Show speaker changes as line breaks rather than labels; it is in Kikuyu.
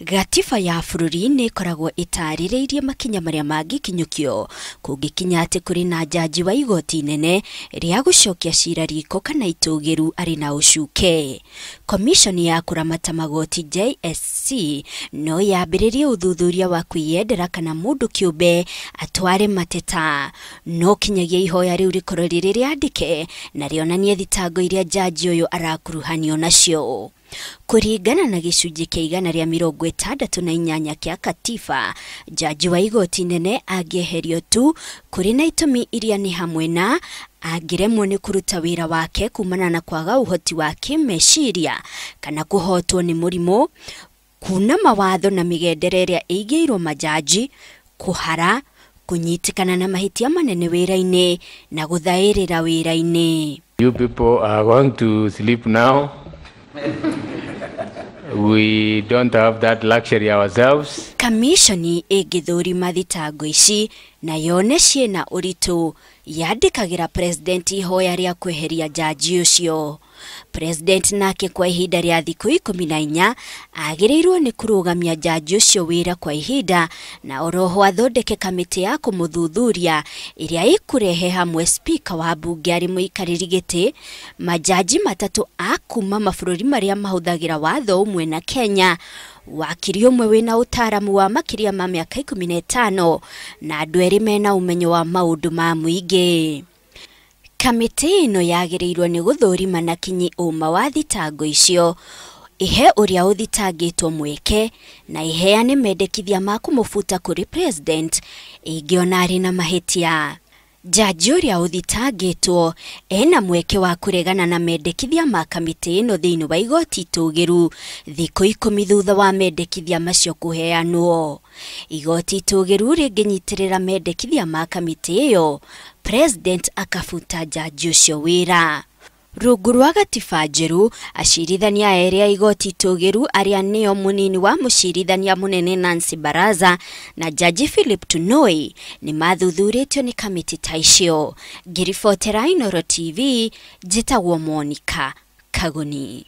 Gatiba ya bũrũri nĩ ĩkoragwo ĩtarĩrĩirie makinya marĩa mangĩkinyũkio kũngĩkinya atĩ kũrĩ na njanji wa igoti inene rĩa gũcokia cira riko kana itũgĩru arĩ na ũcuke. Komishoni ya kũramata magoti JSC no yambĩrĩrie ũthuthuria wa kwĩyendera kana mũndũ kĩũmbe atware mateta, no kinyagia ihoya rĩu rĩkorwo rĩrĩ rĩandĩke na rĩonanie thitango iria njanji ũyũ arakuruhanio nacio. Kũringana na gĩcunjĩ kĩa 168 kĩa katiba, njanji wa igoti inene angĩeherio tu kũrĩ na itũmi iria nĩ hamwe na angĩremwo nĩ kũruta wĩra wake kumana na kwaga ũhoti wa kĩmeciria kana kũhotwo nĩ mũrimũ, kuna mawatho na mĩgendere ĩrĩa ĩigĩirwo majaji, kũhara, kũnyitĩkana na mahĩtia manene wĩra-inĩ na gũthaĩrĩra wĩra-inĩ.
You people are going to sleep now. We don't have that luxury ourselves.
Kamishoni ĩngĩthũrima thitango ici na yone ciĩna ũritũ, yandĩkagĩra president ihoya rĩa kweheria njanji ũcio. President nake kwa ihinda rĩa thikũ 14 agĩrĩirwo nĩ kũrũgamia njanji ũcio wĩra kwa ihinda na oroho athondeke kamĩtĩ ya kũmũthuthuria ĩrĩa ĩkũrehe hamwe speaker wa mbunge arĩ mũikarĩri gĩtĩ, majaji 3 a kuma mabũrũri marĩa mahũthagĩra watho ũmwe na Kenya, wakiri ũmwe wĩna ũtaaramu wa makĩria ma mĩaka 15 na andũ erĩ mena ũmenyo wa maũndũ ma mũingĩ. Kamĩtĩ ĩno yagĩrĩirwo nĩ gũthũrima na kinyi ũma wa thitango icio, ihe ũrĩa ũthitangĩtwo mweke na iheane mendekithia ma kũmũbuta kũrĩ president ĩngĩona arĩ na mahĩtia. Njanji ũrĩa ũthitangĩtwo ena mweke wa kũregana na mendekithia ma kamĩtĩ ĩno thĩinĩ wa igoti itũgĩru thikũ 10 thutha wa mendekithia macio kũheanwo. Igoti itũgĩru rĩngĩnyitĩrĩra mendekithia ma kamĩtĩ ĩyo, president akabuta njanji ũcio wĩra. Rungu rwa gatiba njerũ, acirithania erĩ a igoti itũgĩru arĩa nĩo mũnini wa mũcirithania mũnene Nancy Baraza na Jaji Philip Tunoi nĩ mathuthurĩtio nĩ kamĩtĩ ta icio. Ngĩribotera Inooro TV, njĩtagwo Monica Kagoni.